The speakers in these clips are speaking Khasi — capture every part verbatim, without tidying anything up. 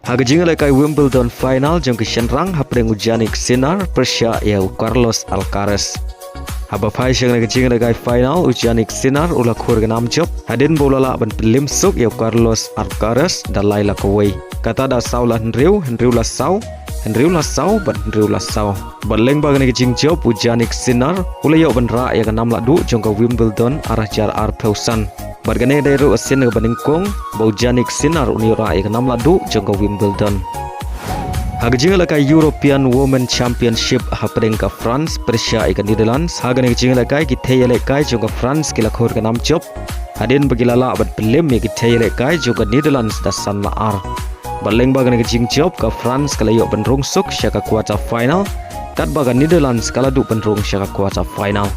Ha ka jingïalehkai Wimbledon final jong ki shynrang hapdeng u Jannik Sinner pyrshah ïa u Carlos Alcaraz. Haba phai sha kane ka jingïalehkai final u Jannik Sinner u la khur ka nam jop hadien ba u la lah ban pynliem suk ïa u Carlos Alcaraz da lai la kawei. Kata da saw la hynriew, hynriew la saw, hynriew la saw bad hynriew la saw. Bad lyngba kane ka jingjop u Jannik Sinner u la ïoh ban rah ïa ka nam lahduh jong ka Wimbledon ar hajar arphew san. Bad kane ka dei ruh ka sien kaba nyngkong ba u Jannik Sinner un ïoh rah ïa ka nam lahduh jong ka Wimbledon. Ha ka jingïalehkai European Women Championship hapdeng ka France pyrshah ïa ka Netherlands, ha kane ka jingïalehkai ki thei ïalehkai jong ka France ki la khur ka nam jop hadien ba ki la lah ban pynliem ïa ki thei ïalehkai jong ka Netherlands da san la ar. Bad lyngba kane ka jingjop ka France ka la ïoh ban rung suk sha ka quarter final, katba ka Netherlands ka la duh ban rung sha ka quarter final.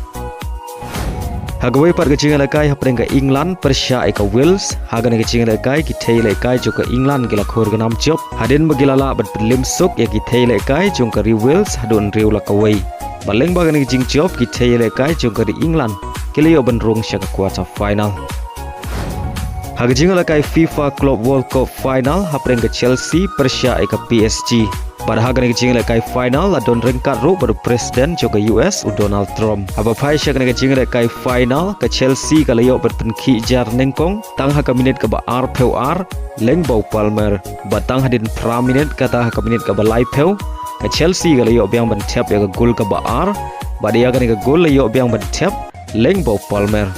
Ha kawei pat ka jingïalehkai hapdeng ka England pyrshah ïa ka Wales, ha kane ka jingïalehkai ki thei ïalehkai jong ka England ki la khur ka nam jop hadien ba ki la lah ban pynliem suk ïa ki thei ïalehkai jong ka ri Wales haduh hynriew la kawei. Bad lyngba kane ka jingjop ki thei ïalehkai jong ka ri England ki la ïoh ban rung sha ka quarter final. Ha ka jingïalehkai FIFA Club World Cup final hapdeng ka Chelsea pyrshah ïa ka P S G. Bad ha kane ka jingïalehkai final la don ryngkat ruh bad u President jong ka U S u Donald Trump. Haba phai sha kane ka jingïalehkai final ka Chelsea ka la ïoh ban pynkhih jar nyngkong tang ha ka minit kaba arphew ar lyngba u Palmer. Bad tang hadien phra minit kata ha ka minit kaba laiphew ka Chelsea ka la ïoh biang ban thep ïa ka gol kaba ar. Bad ïa kane ka gol la ïoh biang ban thep lyngba u Palmer.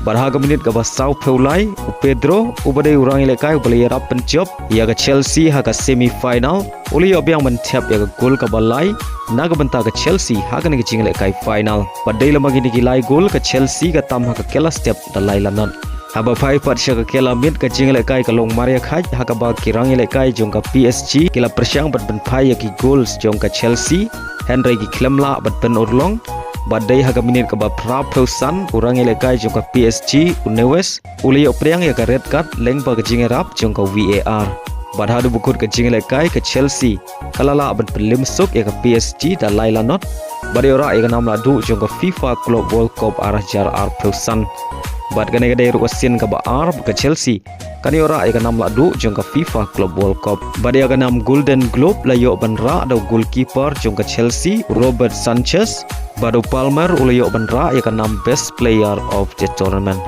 Bad ha ka minit kaba sawphew lai u Pedro uba dei u rangïalehkai uba la ïarap pynjop ïa ka Chelsea ha ka semi final u la ïoh biang ban thep ïa ka gol kaba lai na ka bynta ka Chelsea ha kane ka jingïalehkai final. Bad dei lama kine ki lai gol ka Chelsea ka tam ha ka kylla step da lai la not. Haba phai pat sha ka kylla miet ka jingïalehkai ka long marïakhait ha kaba ki rangïalehkai jong ka P S G ki la pyrshang ban pynphai ïa ki gols jong ka Chelsea hynrei ki khlem lah ban pynurlong. Bad dei ha ka minit kaba phraphew san u rangïalehkai jong ka P S G u Neves u la ïoh pdiang ïa ka red card lyngba ka jingïarap jong ka V A R. Bad haduh ba kut ka jingïalehkai ka Chelsea ka la lah ban pynliem suk ïa ka P S G da lai la not bad ïoh rah ïa ka nam lahduh jong ka FIFA Club World Cup ar hajar arphew san. Bad kane ka dei ruh ka sien kaba ar ba ka Chelsea kan ïoh rah ïa ka nam lahduh jong ka FIFA Club World Cup. Bad ïa ka nam Golden Globe la ïoh ban rah da u goalkeeper jong ka Chelsea Robert Sanchez. Bad u Palmer u la ïoh ban rah ïa ka nam Best Player of the Tournament.